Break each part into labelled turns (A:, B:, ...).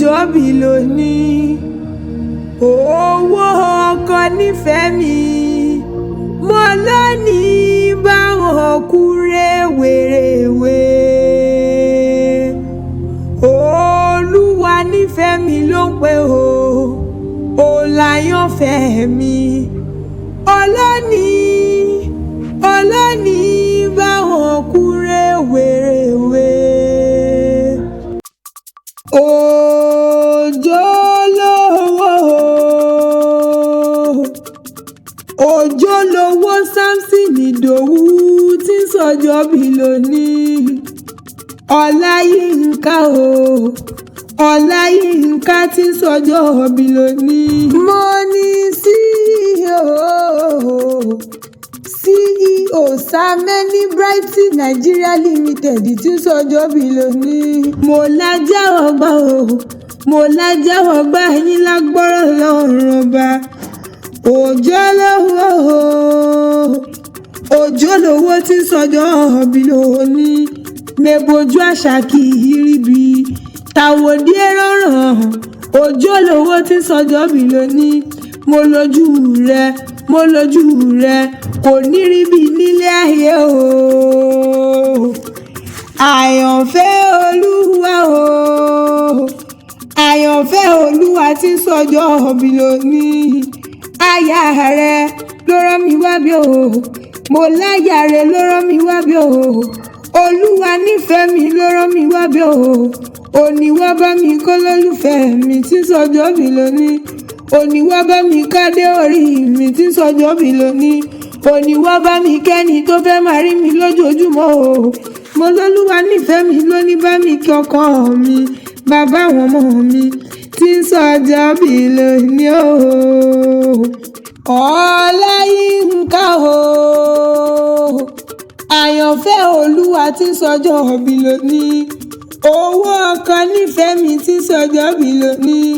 A: Sọjọ́ bí lónìí, owó ọkọ nífẹ̀ẹ́ mi, mo lónìí báwọn kú rèwerèwe. Olúwa nífẹ̀ẹ́ mi ló ń pè ó, ó láyọ̀fẹ́ mi. Ọlọ́ni, ọlọ́ni báwọn kú rèwerèwe. Òjò lówó, òjò lówó Samson Ìdòwú tí ń sọjọ́ bí lónìí. Ọláyínká o, Ọláyínká tí ń sọjọ́ bí lónìí. Mo ní CEO, CEO Sameni Brighton Nigeria Limited tí ń sọjọ́ bí lónìí. Mo lájà ọgbà o, mo lájà ọgbà yín lágbọ́rọ̀ lọ́rùn ọba. Òjò lówó, òjò lówó tí ń sọjọ́ bí lónìí. Mebojú àṣà kì í ríbi tàwòdì rọrùn. Òjò lówó tí ń sọjọ́ bí lónìí. Mo lójú rẹ, mo lójú rẹ, kò ní ríbi nílé ayé o. Àyànfẹ́ Olúwa o, àyànfẹ́ Olúwa tí ń sọjọ́ bí lónìí. Aya rẹ ló rán mi wá bí o, mo láya rẹ ló rán mi wá bí o. Olúwa nífẹ̀ẹ́ mi ló rán mi wá bí o. Òní wá bá mi kó lólùfẹ́ mi tí ń sọjọ́ bí lónìí. Òní wá bá mi kádé orí mi tí ń sọjọ́ bí lónìí. Òní wá bá mi kẹ́ni tó fẹ́ máa rí mi lójoojúmọ́ o. Mo lólúwa nífẹ̀ẹ́ mi ló ní bá mi kí ọkọ mi, bàbá àwọn ọmọ mi tí ń sọjọ́ bí lónìí o. Ọláyínká o, àyànfẹ́ Olúwa tí ń sọjọ́ bí lónìí. Owó ọkọ nífẹ̀ẹ́ mi tí ń sọjọ́ bí lónìí.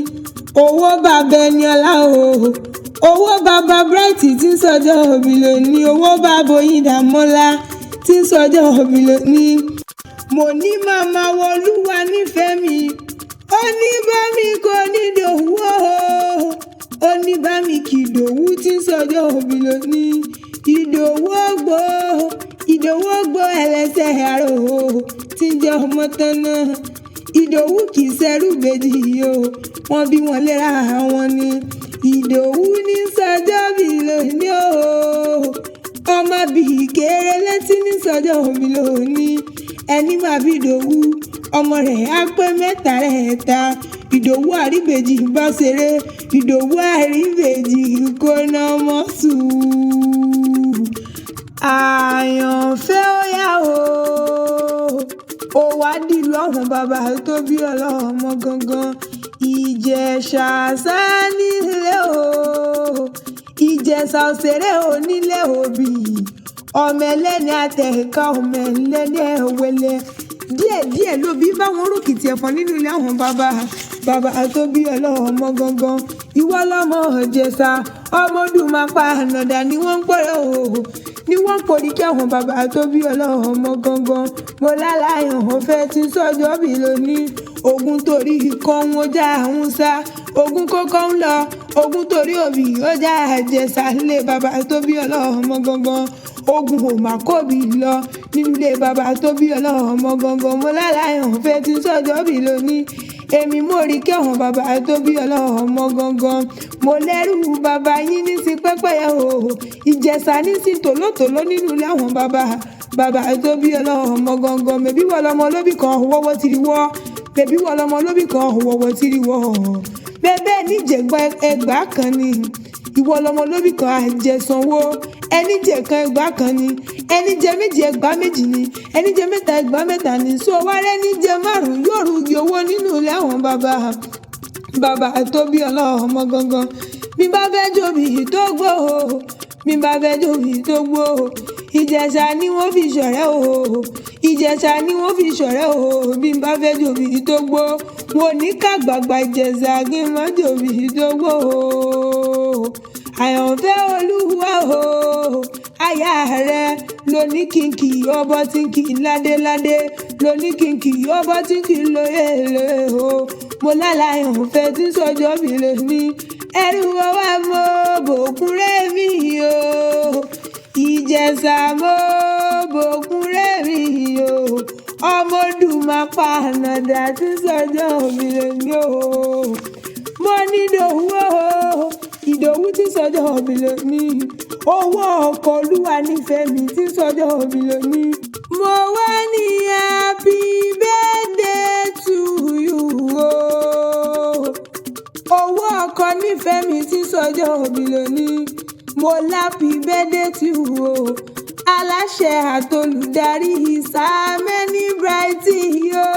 A: Owó bàbá Ẹniọlá o, owó bàbá Bright tí ń sọjọ́ bí lónìí. Owó bàbá Oyindamola tí ń sọjọ́ bí lónìí. Mo ní màmá Olúwa nífẹ̀ẹ́ mi, ó ní bá mi kò ní dòwú o, ó ní bá mi kì í dòwú tí ń sọjọ́ bí lónìí. Ìdòwú ògbó, Ìdòwú ògbó ẹlẹ́sẹ̀ àrò tí ń jẹ́ ọmọ tán náà. Ìdòwú kì í ṣẹrú bèjì o, wọ́n bí wọn léra wọn ni. Ìdòwú ní sọjọ́ bí lónìí o. Ọmọ bíi kéré létí ní sọjọ́ bí lónìí. Ẹni máa bí Ìdòwú, ọmọ rẹ̀ á pé mẹ́ta rẹ̀ ta. Ìdòwú àríbèjì bá ṣeré, Ìdòwú àríbèjì kóná mọ́ sùúrù. Àyànfẹ́ ó yá o, ó wá dìlú àwọn bàbá tó bí ọlọ́mọ gangan. Ìjẹ̀ṣà sá nílé o, Ìjẹ̀ṣà òṣèré onílé òbí. Ọmọ ẹlẹ́ni àtẹ̀ká, ọmọ ẹlẹ́ni ẹ̀wẹ̀lẹ̀. Díẹ̀díẹ̀ ló bí báwọn rókìtì ẹ̀fọn nínú ilé àwọn bàbá bàbá tó bí ọlọ́mọ gangan. Ìwọ lọmọ Ìjẹ̀ṣà, ọmọ ọdún máa pa ànàdà ni wọ́n ń pọ̀rọ̀ o, ni wọ́n ń porí kí àwọn bàbá tó bí ọlọ́mọ gangan. Mo láláyàn ọ̀fẹ́ tí ń sọjọ́ bí lónìí. Ogun torí ikọ̀ ń já àwọn sá, ogun kókó ń lọ, ogun torí òbí ó já Ìjẹ̀ṣà lé bàbá tó bí ọlọ́mọ gangan. Ogun ò má kóbi lọ nínú ilé bàbá tó bí ọlọ́mọ gangan. Mo láláyàn ọ̀fẹ́ tí ń sọjọ́ bí lónìí. Èmi mo rí kí àwọn bàbá tó bí ọlọ́mọ gangan. Mo lẹ́rù bàbá yín ní sí pẹ́pẹ́yẹ o. Ìjẹ̀ṣà ní sí tòlótòló nínú ilé àwọn bàbá bàbá tó bí ọlọ́mọ gangan. Mẹ̀bí wọ́n lọmọ lóbì kan wọ́wọ́ tìrì wọ́. Mẹ̀bí wọ́n lọmọ lóbì kan wọ́wọ́ tìrì wọ́. Bẹ́ẹ̀ níjẹ̀gbọ́n ẹgbàá kan ni. Ìwọ lọmọ lóbì kan àjẹsánwó. Ẹni jẹ kan ẹgbàá kan ni. Ẹni jẹ méjì ẹgbàá méjì ni. Ẹni jẹ mẹ́ta ẹgbàá mẹ́ta ni. So wá rẹ́ni jẹ márùn-ún yóò rugi owó nínú ilé àwọn bàbá bàbá tó bí ọlọ́mọ gangan. Bí bá fẹ́ jobi tó gbó o, bí bá fẹ́ jobi tó gbó o, Ìjẹ̀ṣà ni wọ́n fi ṣọ̀rẹ́ o. Ìjẹ̀ṣà ni wọ́n fi ṣọ̀rẹ́ o. Bí bá fẹ́ jobi tó gbó, wọn ò ní ká gbàgbà Ìjẹ̀ṣà kí n má jobi tó gbó o. Àyànfẹ́ Olúwa o, aya rẹ lóní kìnkì ọbọ tí kì í ládéládé, lóní kìnkì ọbọ tí kì í lóye lóye o. Mo lálàyàn fẹ́ tí sọjọ́ mi lónìí. Ẹrú ọwá mo bòkun rẹ́mi o. Ìjẹ̀ṣà mo bòkun rẹ́mi o. Ọmọ Odùmàpá ànàdà tí sọjọ́ mi lónìí o. Mo ní Ìdòwú o, Ìdòwú tí sọjọ́ mi lónìí. Owó ọkọ̀ Olúwa nífẹ̀ẹ́ mi tí sọjọ́ mi lónìí. Mo wá ní happy birthday to you o. Owó ọkọ̀ nífẹ̀ẹ́ mi tí sọjọ́ mi lónìí. Mo happy birthday to you o. Aláṣẹ àtolùdarí Sameni Brighty o.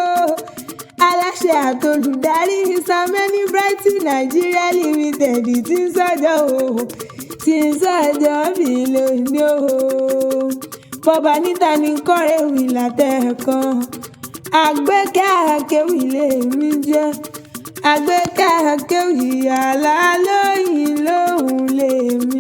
A: Aláṣẹ àtolùdarí Sameni Brighty Nigeria Limited tí ń sọjọ́ o, tí ń sọjọ́ mi lónìí o. Bọ́ba níta ní kọ́rẹ́wì látẹ̀ẹ̀kan. Àgbékẹ́ àkéwì lèmi jẹ́. Àgbékẹ́ àkéwì àlá lóyìn lóhùn lèmi.